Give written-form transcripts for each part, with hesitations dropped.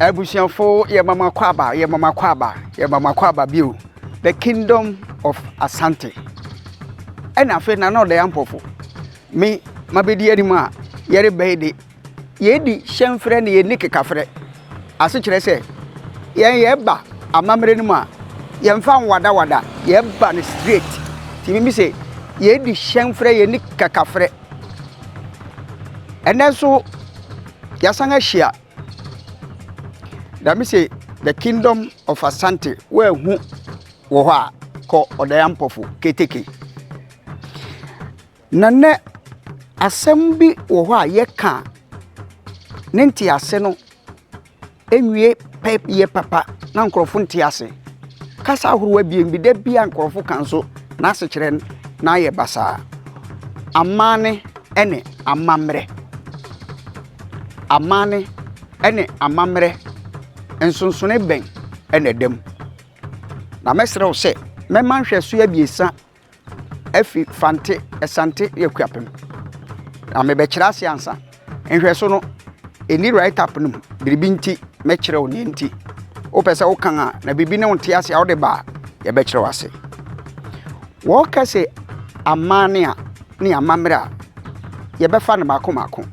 Abusuafo, yɛma mo akwaaba, yɛma mo akwaaba, yɛma mo akwaaba bio. The Kingdom of Asante. Ɛna afei Nana Ɔdɛɛ Ampɔfo, me mabɛdi anim a yɛreba yi de, yɛdi hyɛmfrɛ na yɛnni kekafrɛ. Ase kyerɛ sɛ, yɛn yɛba amammerɛ no mu a, yɛmfa nwadawada, yɛba no straight. Nti mimi sɛ yɛdi hyɛmfrɛ, yɛnni kekafrɛ. Ɛnɛ nso yɛasan ahyia. Na mise The Kingdom of Asante woahu wɔ hɔ a kɔ Ɔdayampɔfo keteke. Na nnɛ asɛm bi wɔ hɔ a yɛka a ne ntease no nwie pɛ yɛ papa na nkurɔfo nte ase. Kasa ahorow abien bi da bi a nkurɔfo ka nso n'asekyerɛ no ayɛ basaa. Amanne ne amammerɛ. Amanne ne amammerɛ, nsonsonoe bɛn na ɛda mu? Na mɛsrɛ wo sɛ mɛma nhwɛso abiɛsa afi Fante, Asante ne Akuapem. Na mebɛkyerɛ ase ansa. Nhwɛso no, ɛnni write up no mu. Biribi nti, mɛkyerɛ wo nea nti. Wopɛ sɛ wokan a, na biribi ne wo nte ase a wode ba a, yɛbɛkyerɛ wo ase. Wɔka sɛ amanne a ne amammerɛ a, yɛbɛfa no mmaako mmaako.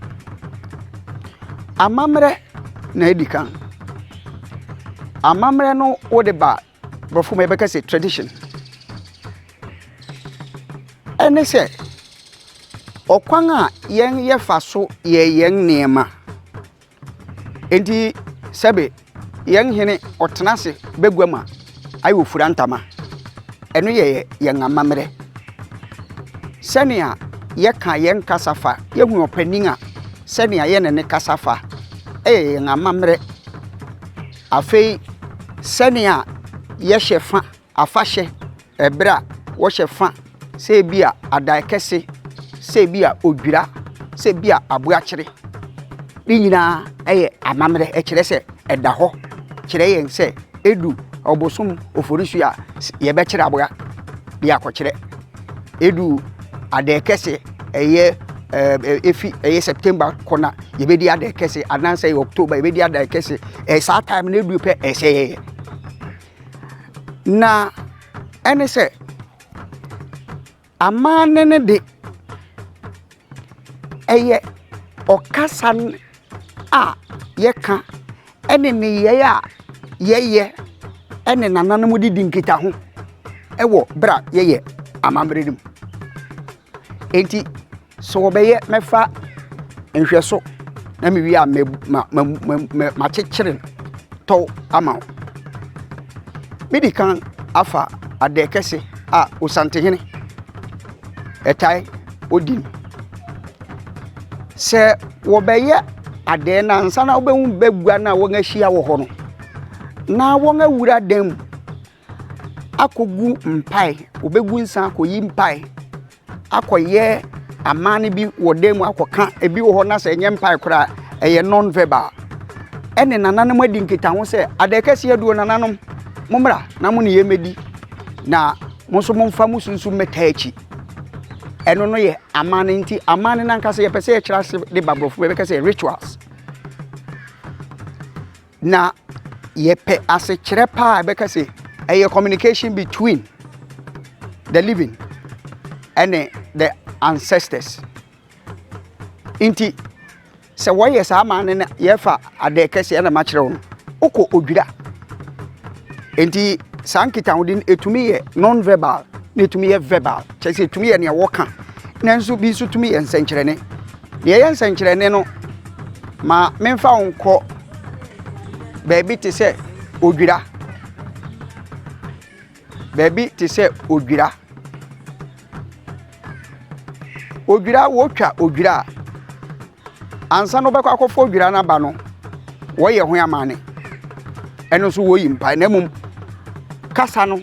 Amammerɛ na edi kan. Amammerɛ no wode ba Borɔfo mu yɛbɛka sɛ tradition. Ɛne sɛ ɔkwan a yɛn yɛfa so yɛ yɛn nneɛma. Enti sɛbe yɛn hene ɔtena ase baguam a, ayɛ ofura ntama. Ɛno yɛ yɛn amammerɛ. Sɛnea yɛka yɛn kasa fa, yɛhu ɔpanin a, sɛnea yɛne ne kasa fa, ɛyɛ yɛn amammerɛ. Afei sɛnea yɛhyɛ fa afahyɛ, ɛberɛ a wɔhyɛ fa sɛ ebi a adae kɛse, sɛ ebi a odwira, sɛ ebi a aboakyere, ne nyinaa yɛ amammerɛ. Ɛkyerɛ sɛ ɛda hɔ kyerɛ yɛn sɛ edu ɔbosom oforisuo a yɛbɛkyerɛ aboa de akɔkyerɛ. Edu adae kɛse ɛyɛ ɛɛ efi ɛyɛ September kɔ na yɛbɛdi adae kɛse anaasɛ ɛyɛ October yɛbɛdi adae kɛse. Ɛyɛ saa time no edu pɛ ɛsɛ yɛyɛ. Na ɛne sɛ amanne no de ɛyɛ ɔkasa a yɛka ɛne nneyɛe a yɛyɛ ɛne nananom de di nkitaho ɛwɔ berɛ a yɛyɛ amammerɛ no mu. Enti sɛ wɔbɛyɛ mɛfa nhwɛso na mewie a makyekyere tɔw ama wo. Medi kan afa adɛ kɛse a Osantehene ɛtae odi no. Sɛ wɔbɛyɛ adɛɛ no ansa na wobɛhu bagua no a wɔahyia wɔ hɔ no, na wɔawura dan mu akɔgu mpae, wɔbɛgu nsa akɔyi mpae, akɔyɛ amanne bi wɔ dan mu akɔka ebi wɔ hɔ na sɛ ɛnyɛ mpae koraa ɛyɛ non verbal. Ɛne nananom adi nkitaho sɛ adɛɛ kɛseɛ aduo nananom, mommra na mo ne yɛn mmɛdi na mo nso momfa mo sunsum mmɛtaa akyi. Ɛno no yɛ amanne nti amanne no ankasa yɛpɛ sɛ yɛkyerɛ ase de ba borɔfo bɛbɛka sɛ rituals. Na yɛpɛ asekyerɛ paa a ɛbɛka sɛ ɛyɛ communication between the living ɛne the ancestors. Nti sɛ wɔyɛ saa amanne no yɛfa adɛɛ kɛseɛ ɛna makyerɛ wo no, wokɔ odwira. Nti saa nkitahodi no ɛtumi yɛ non verbal na ɛtumi yɛ verbal, kyerɛ sɛ ɛtumi yɛ nea wɔka nanso bi nso tumi yɛ nsɛnkyerɛnne. Deɛ ɛyɛ nsɛnkyerɛnne no, ma memfa wo nkɔ baabi te sɛ odwira. Baabi te sɛ odwira. Odwira, wɔtwa odwira a, ansa na wobɛkɔ akɔfa odwira no aba no, wɔyɛ ho amanne. Ɛno nso wɔyi mpae na mmom kasa no,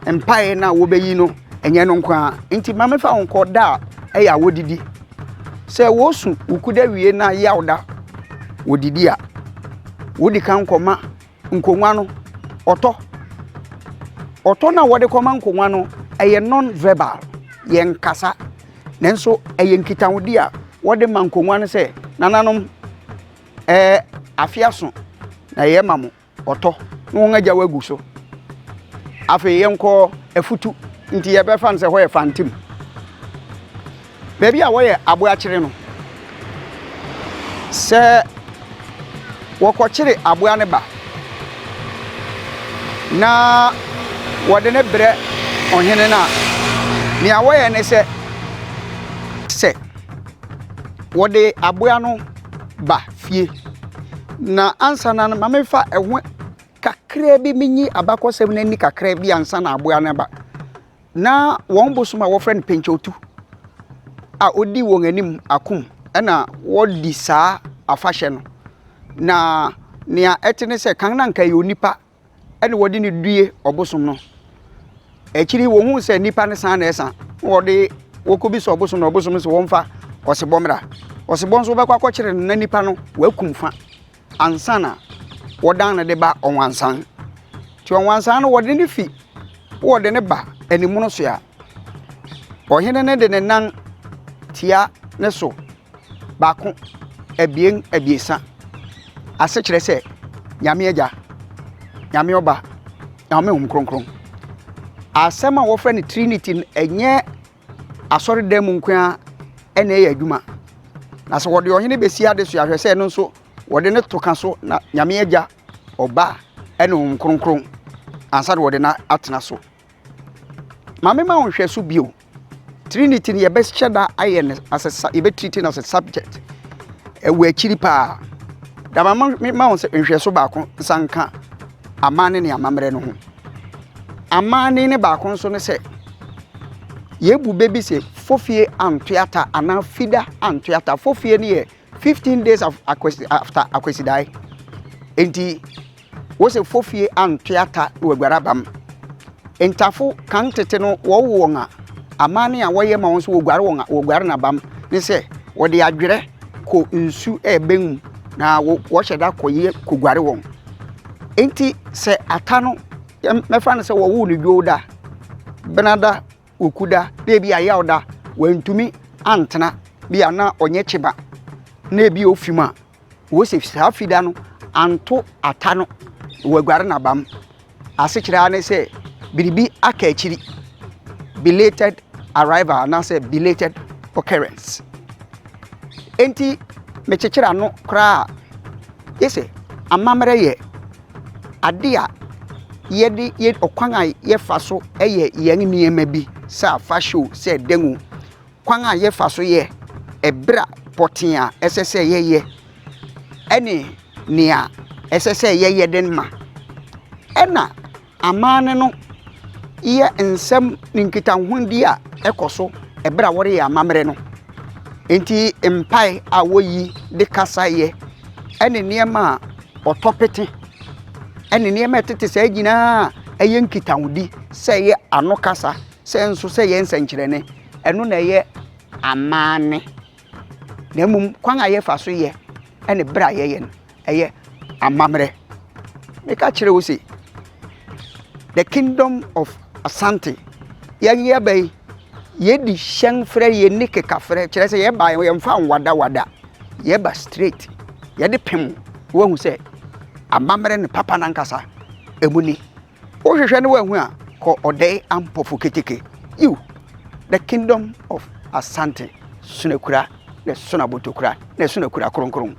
mpae no a wɔbɛyi no, ɛnyɛ no nko ara. Nti ma mefa wo nkɔ da a ɛyɛ a wɔdidi. Sɛ wɔsu wukuda wie na yaw da wɔdidi a, wodi kan kɔma nkonnwa no ɔtɔ. Ɔtɔ no a wɔde kɔma nkonnwa no, ɛyɛ non-verbal, yɛnkasa. Nanso ɛyɛ nkitahodi a wɔde ma nkonnwa no sɛ, nananom, ɛɛ afe aso, Na yɛma mo ɔtɔ na wɔn agya agu so. Afei yɛnkɔ afutu nti yɛbɛfa no sɛ hɔ yɛ Fantim. Baabi a wɔyɛ aboakyere no, sɛ wɔkɔkyere aboa no ba na wɔde no brɛ ɔhene no a, nea wɔyɛ ne sɛ, sɛ wɔde aboa no ba fie na ansa na no ma memfa ɛho kakraa bi menyi abakɔsɛm no ani kakraa bi ansa na aboa no aba. Na wɔn bosom a wɔfrɛ no Penkyɛwtu a odi wɔn anim akom na wɔdi saa afahyɛ no. Na nea ɛte ne sɛ kan na anka ɛyɛ onipa ɛna wɔde no due ɔbosom no. Akyiri wɔhuu sɛ nnipa no san na ɛsa na wɔde wɔkɔbisa ɔbosom na ɔbosom no sɛ wɔmfa ɔsebɔ mmra. Ɔsebɔ nso wɔbɛkɔ akɔkyere no na nipa no wɔakum fa ansa na wɔdan no de ba ɔwansan. Nti ɔwansan no wɔde no fi wɔde no ba animono so a, ɔhene no de ne nan tia ne so baako, abien, abiɛsa. Ase kyerɛ sɛ Nyame Agya, Nyame Ɔba, Nyame Honhom Kronkron. Asɛm a wɔfrɛ no Trinity no, ɛnyɛ asɔredan mu nko ara na ɛyɛ adwuma. Na sɛ wɔde ɔhene bɛsi ade so ahwɛ sɛ ɛno nso wɔde no to ka so na Nyame Agya, Ɔba, ɛne Honhom Kronkron ansa na wɔde no atena so. Ma mema wo nhwɛso bio. Trinity no yɛbɛhyɛ da ayɛ no as a yɛbɛtriti no as a subject ɛwɔ akyiri paa. Da ma mema wo nhwɛso baako nsa nka amanne ne amammerɛ no ho. Amanne ne baako nso ne sɛ yɛbu bɛ bi sɛ fofie antoata anaa fida antoata. Fofie no yɛ 15 days after Akwasidae. Enti wose fofie antoata na waguare abam. Ntafo kan tete no wɔwo wɔn a, amanne a wɔyɛ ma wɔn sɛ wɔguare wɔn a wɔguare n'abam ne sɛ wɔde adwerɛ kɔ nsu a ɛbɛn mu na wɔhyɛ da kɔyɛ kɔguare wɔn. Enti sɛ ata no mɛfa no sɛ wɔwoo no dwoda, benada, Okuda, na ebi a Yawda wantumi antena bi a na ɔnyɛ kyeba na ebi ofi mu a, wose saa fida no anto ata no waguare n'abam. Asekyerɛ ara ne sɛ biribi aka akyiri, belated arrival anaasɛ belated occurrence. Enti mekyekyere ano koraa a, yese amammerɛ yɛ ade a yɛde yɛ ɔkwan a yɛfa so yɛ yɛn nneɛma bi sɛ afahyɛ o, sɛ dɛn o, kwan a yɛfa so yɛ, ɛberɛ a pɔtee a ɛsɛ sɛ yɛyɛ ɛne nea ɛsɛ sɛ yɛyɛ de ma. Ɛna Amanne no yɛ nsɛm ne nkitahodi a ɛkɔ so bere a wɔreyɛ amammerɛ no. Enti mpae a woyi de kasa yɛ ne nneɛma a wɔtɔ pete ne nneɛma a ɛtete saa nyinaa a ɛyɛ nkitahodi, sɛ ɛyɛ ano kasa, sɛ nso sɛ ɛyɛ nsɛnkyerɛnne, ɛno na ɛyɛ amanne. Na mmom kwan a yɛfa so yɛ ne bere a yɛyɛ no. ɛyɛ amammerɛ. Meka kyerɛ wo se, the kingdom of Asante, yɛn yɛba yi, yɛdi hyɛn frɛ, yɛnni keka frɛ, kyerɛ sɛ yɛba yɛmfa nwadawada, yɛba straight, yɛde pem, woahu sɛ amammerɛ ne papa no ankasa, ɛmu ni. Wohwehwɛ na woahu a, kɔ Ɔdɛe Ampofo Keteke. Yiw, The Kingdom of Asante, Sunakura na Sunabotokura na Sunakura Kronkron.